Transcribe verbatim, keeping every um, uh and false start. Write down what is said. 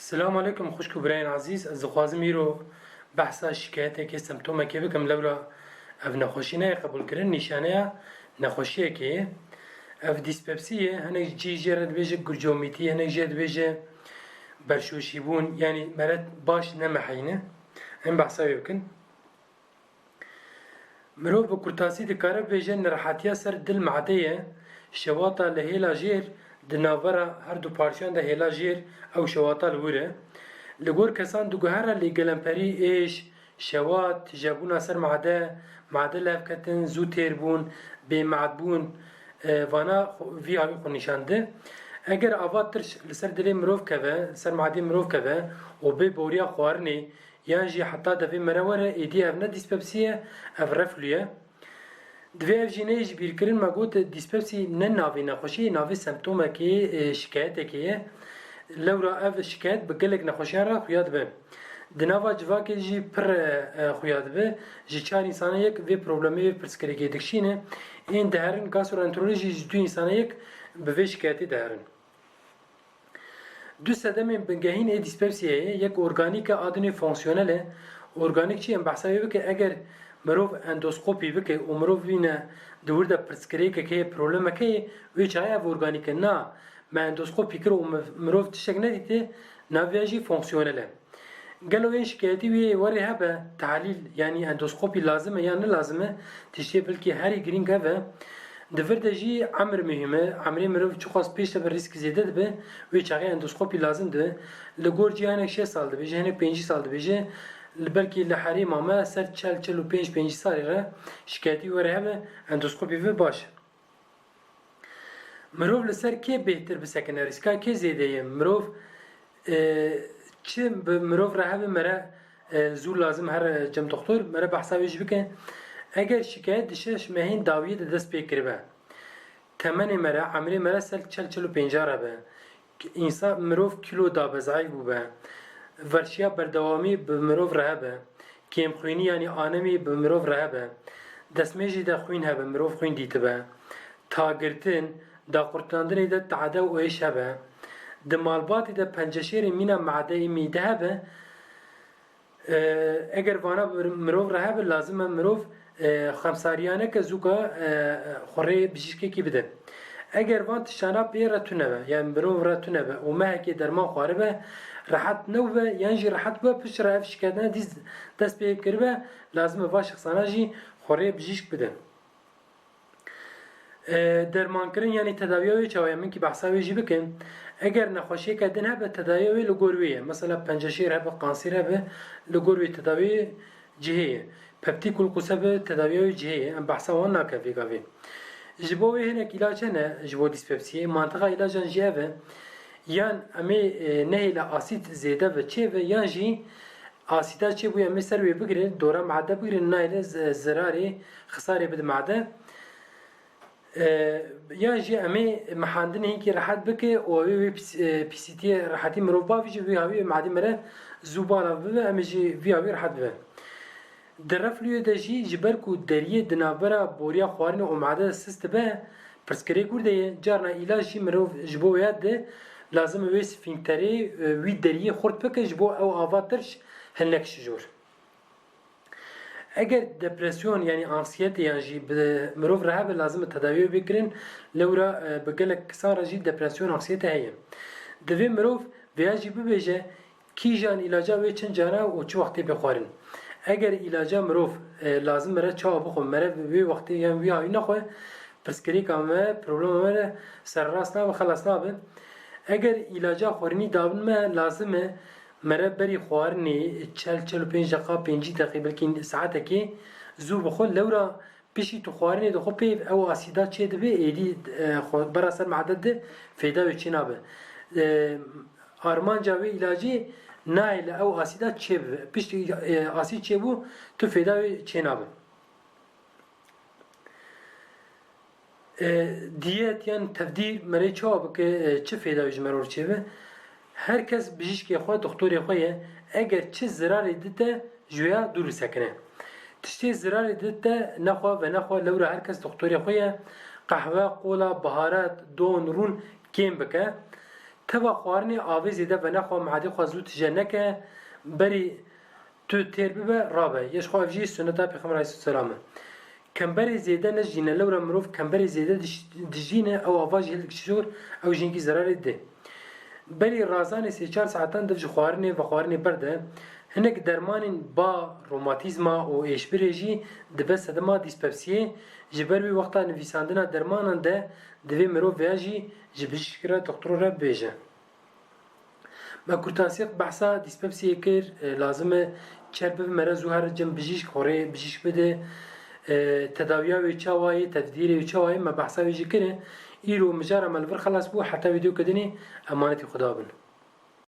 Selamun aleykum xwişk û birayên ezîz. Ez dixwazim îro behsa şikayeteke, semptomeke bikim. Lewra ev nexweşî nayê qebûlkirin, nîşaneya nexweşiyekê ye. Ev dîspepsî ye. Hinek cî jê re dibêje gurcomîtî, hinek jê dibêje berşoşîbûn. Yanî mere baş nemeheyne. Em behsa wê bikin. Mirov bi kurtasî dikare bêje nerehetiya ser dil made ye, şewata li hêla jêr, di navbera her du parçeyan de hêla jêr ew şewata li wir e. Li gor kesan diguhere lê gelemperî êş, şewat, tijebûna ser made, made levketin, zû têrbûn, bêmadbûn, e, vana xwe, vî hawî xwe nîşan dide. Eger ava tirş li ser dilê mirov keve, li ser madê mirov keve û bê boriya xwarinê, yan jî heta devê mere were, êdî ev ne dîspepsî ye, ev reflû ye. Divê ev jî neyê ji bîrkirin, me got dîspepsî ne navê nexweşiyê, navê semptomekê, e, şikayetekê ye. Lewra ev şikayet bi gelek nexweşiyan re xuya dibe. Di nava civakê jî pir, e, e, xuya dibe. Ji çar însana yek vê problemê, vê pirsgirêkê dikişîne. Ên diherin gastroenterolojî, ji du însana yek bi vê şikayetê diherin. Du sedemên bingehîn ê dîspepsiyê heye, yek organîk e, a dinê fonksiyonel e. Organîk çi? Em behsa wê bike, eger mirov endoskopî bike û mirov bîne di wir de pirsgirêkek heye, problemek heye, wê çaxê ev organîk e. Na, me endoskopî kir û mi-, mirov tiştek nedîtê, navê jî fonksiyonel e. Gelo ên şikayetî wê were hebe, tehlîl, yanî endoskopî lazim e yan ne lazim e? Tiştê bilkî herî girîng ev e. Di vir de jî emir muhîm e. Emrê mirov çiqas pêş dibe, rîsk zêde dibe. Wê çaxê endoskopî lazim dibe. Li gor cî hinek şêst sal dibêje, hinek pêncî sal dibêje. Li belkî li herêma me ser çel, çel û pênc, pêncî salî re şikayetî were hebe, endoskopî ve baş e. Mirov li ser kê bêhtir bisekine, rîska kê zêde ye? Mirov, e, çi bi mirov re hebe, mere, e, zû lazim here cem doktor, mere behsa wê jî bike. Eger şikayet di şeş mehên dawiyê de dest pê kiribe, temenê mere, emrê mere ser çel, çel û pênca re be, Însan, mirov kîlo dabe, zeîf bûbe. Verşiya berdewamî bi mirov re hebe. Kêmxwînî yanî anemî bi mirov re hebe. Destmêjî de xwîn hebe, mirov xwîn dîtibe. Tagirtin, daqurtlandinê de tade û êş hebe. Di malbatê de penceşêrê mîna madeyê mîde hebe. E, eger vana bir-, mirov re hebe, lazim e mirov, e, xemsariya neke, zûka, e, xwe rê bijîşkekî bide. Eger van tiştana pê re tune be, yani mirov re tune be û mehekê derman xwaribe, rehet newbe, yan jî rehet bûbe, piştre ev şikayetine dîs dest pê kiribe, lazim e va şexsana jî xwe rê bijîşk bide. E, dermankirin, yanî tedawiya wê çawa ye? Min kî behsa wê jî bikim. Eger nexweşiyeke din hebe, tedawiya wê li gor wê ye. Mesela penceşêr hebe, kansêr hebe, li gor wê tedawiyê cihê ye. Peptîk û lqûs hebe, tedawiya wê cihê ye. Em behsa wan nakin vê gavê. Ji bo wê hinek îlaç hene, ji bo dîspepsiyê. Mantiqa îlacan jî ev e. Yan em ê, e, nehêle asîd zêde ve çê ve, yan jî asîda çêbûye em ê ser wê bigirin, dora made bigirin, nayêle ze-, zerarê, xisarê bide made. E, yan jî em ê mihandinê hinkî rehet bike û ew ê wê pîs-, e, pîsîtiyê rehetî mirov bavêje, vî hawî wê madê mere zû bala bibe, em ê jî vî hawî rehet bibe. Di reflûyê de jî ji ber ku deriyê di navbera boriya xwarinê û made de sist dibe, pirsgirêk wir de ye, carna îlaç jî mirov ji bo wê ya dide, lazim e wê sfînkterê, e, wî deriyê xurt bike ji bo ew ava tirş hilnekişe jor. Eger depresyon, yanî anksiyete yan jî bi mirov re hebe, lazim e tedawiyê wê bê kirin. Lewra, e, bi gelek kesan re jî depresyon, anksiyete heye. Divê mirov vêya jî bibêje, kîjan îlaca wê çend cara û çi wextê bê xwarin. Eger îlaca mirov, e, lazim mere çawa bixwe, mere wê wextê yan wî hawî nexwe, pirsgirêka me, problema me re serrast nabe, xelas nabe. Eger îlaca xwarinî dabin me, lazim e mere berî xwarinê çel, çel û pênc deqa, pêncî deqî, belkî saetekê zû bixwe. Lewra piştî tu xwarinê dixwe pê, ew asîda çê dibe, êdî, e, xwe bera ser made de fêda wê çê nabe. E, armanca wê îlacê nayê li ew asîda çê bibe. Piştî, e, asîd çê bû, tu fêda wê çê nabe. E, diyet yan tevdîr merê çawa bike, e, çi fêda wê ji meror çêbe? Her kes bijîşkê xwe, doktorê xwe ye. Eger çi zirarê dite, ji wê ya dûr bisekine. Tiştê zirarê dite nexwe, venexwe, lewra her kes doktorê xwe ye. Qehwe, qola, biharat, don, rûn kêm bike. Teva xwarinê avê zêde venexwe, miadê xwe zû tije neke, berî tu têr bibe, rabe. Yeş xwe ev jî sunneta Pêxember aleyhisselam e. Kemberê zêde nejîne, lewre mirov kemberê zêde diş-, dijîne, ew ava jî hildikişî jor, ew jî hinkî zerarê dide. Berî razanê sê çar saetan dev ji xwarinê, vexwarinê berde. Hinek dermanên ba, romatîzma û êşbirê jî dibe sedema dîspepsiyê. Ji ber wî wexta nivîsandina dermanan de divê mirov vêya jî ji bijîşkê re, doktor re bêje. Me kurtasî behsa dîspepsiyê kir, e, lazim e çer bibe mere zû here cem bijîşk, xorê bijîşk bide, e, tedawiya wê çawa ye, tedbîrê wê çawa ye, me behsa wê jî kir. Îro mijara me li vir xelas bû, heta vîdeoke dinê emanetî Xuda bin.